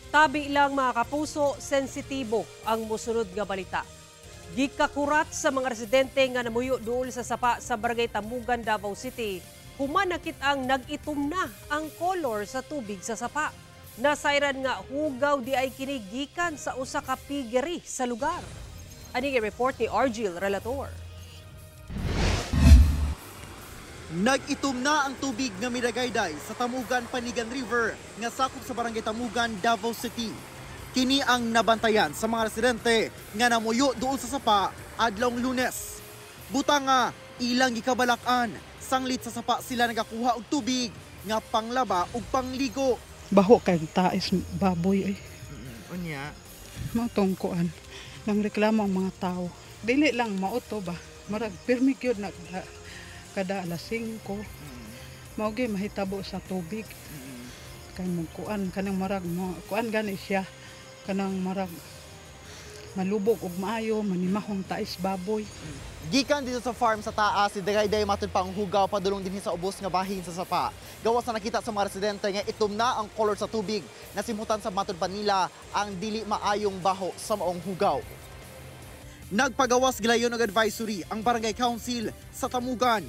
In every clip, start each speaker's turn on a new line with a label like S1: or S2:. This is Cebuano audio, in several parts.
S1: Tabi lang, mga kapuso, sensitibo ang musunod nga balita. Gikakurat sa mga residente nga namuyo duol sa sapa sa Barangay Tamugan, Davao City, human nakit-ang nag-itom na ang color sa tubig sa sapa. Nasayran nga hugaw di ay kini gikan sa usa ka piggery sa lugar. Ani report ni Argil Relator.
S2: Nag-itom na ang tubig nga midagayday sa Tamugan Panigan River nga sakop sa Barangay Tamugan, Davao City. Kini ang nabantayan sa mga residente nga namuyo duol sa sapa adlawng Lunes. Buta nga ilang gikabalak-an, sanglit sa sapa sila nagakuha og tubig nga panglaba ug pangligo.
S3: Baho kay tais baboy ay.
S2: Unya,
S3: Mao tong kuan. Nang reklamo ang mga tao. Dili lang mao to ba. Marag pirmi gyud na kada alas 5. Mao gyud mahitabo sa tubig. Kay mo kuan kanang marag mo kuan gani siya, kanang marag malubog og maayo, manimahong tais baboy.
S2: Gikan dito sa farm sa taas, si Dagayday matud pang hugaw padulong dinhi sa ubos nga bahin sa sapa. Gawas sa nakita sa mga residente nga itom na ang color sa tubig, nasimhutan sa matud pa nila ang dili maayong baho sa maong hugaw. Nagpagawas gilayon og advisory ang Barangay Council sa Tamugan.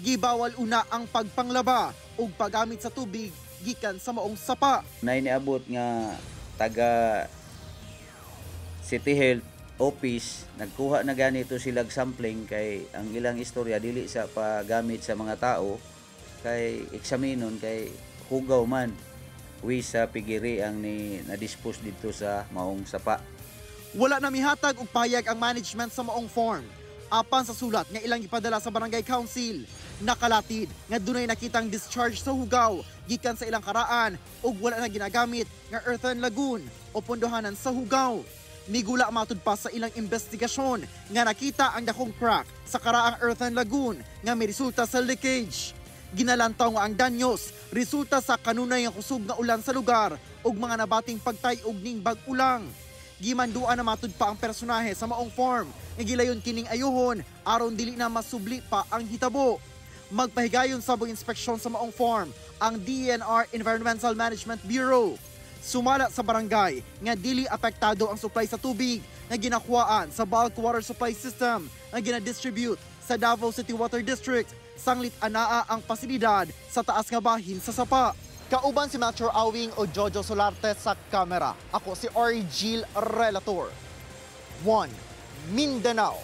S2: Gibawal una ang pagpanglaba ug paggamit sa tubig gikan sa maong sapa.
S4: Na iniabot nga taga City Health Office, nagkuha na ganito sila sampling kay ang ilang istorya, dili sa paggamit sa mga tao, kay eksaminon kay hugaw man wi sa piggery ang ni na-dispose dito sa maong sapa.
S2: Wala na mihatag og pahayag ang management sa maong farm. Apan sa sulat nga ilang ipadala sa Barangay Council, nakalatid nga dunay nakitang discharge sa hugaw gikan sa ilang karaan ug wala na ginagamit nga earthen lagoon o pondohanan sa hugaw. Migula matud pa sa ilang investigasyon nga nakita ang dakong crack sa karaang earthen lagoon nga may resulta sa leakage. Ginalantaw nga ang danyos resulta sa kanunay nga kusog nga ulan sa lugar ug mga nabating pagtay-og ning bag-ulang. Gimanduan na matud pa ang personahe sa maong farm nga gilayon kining ayuhon aron dili na masubli pa ang hitabo. Magpahigayon sa buong inspeksyon sa maong farm ang DENR Environmental Management Bureau. Sumala sa barangay nga dili apektado ang supply sa tubig nga ginakuhaan sa bulk water supply system nga ginadistribute sa Davao City Water District sanglit anaa ang pasilidad sa taas nga bahin sa sapa. Kauban si Melchor Awing o Jojo Solarte sa kamera. Ako si Argil Relator. 1. Mindanao.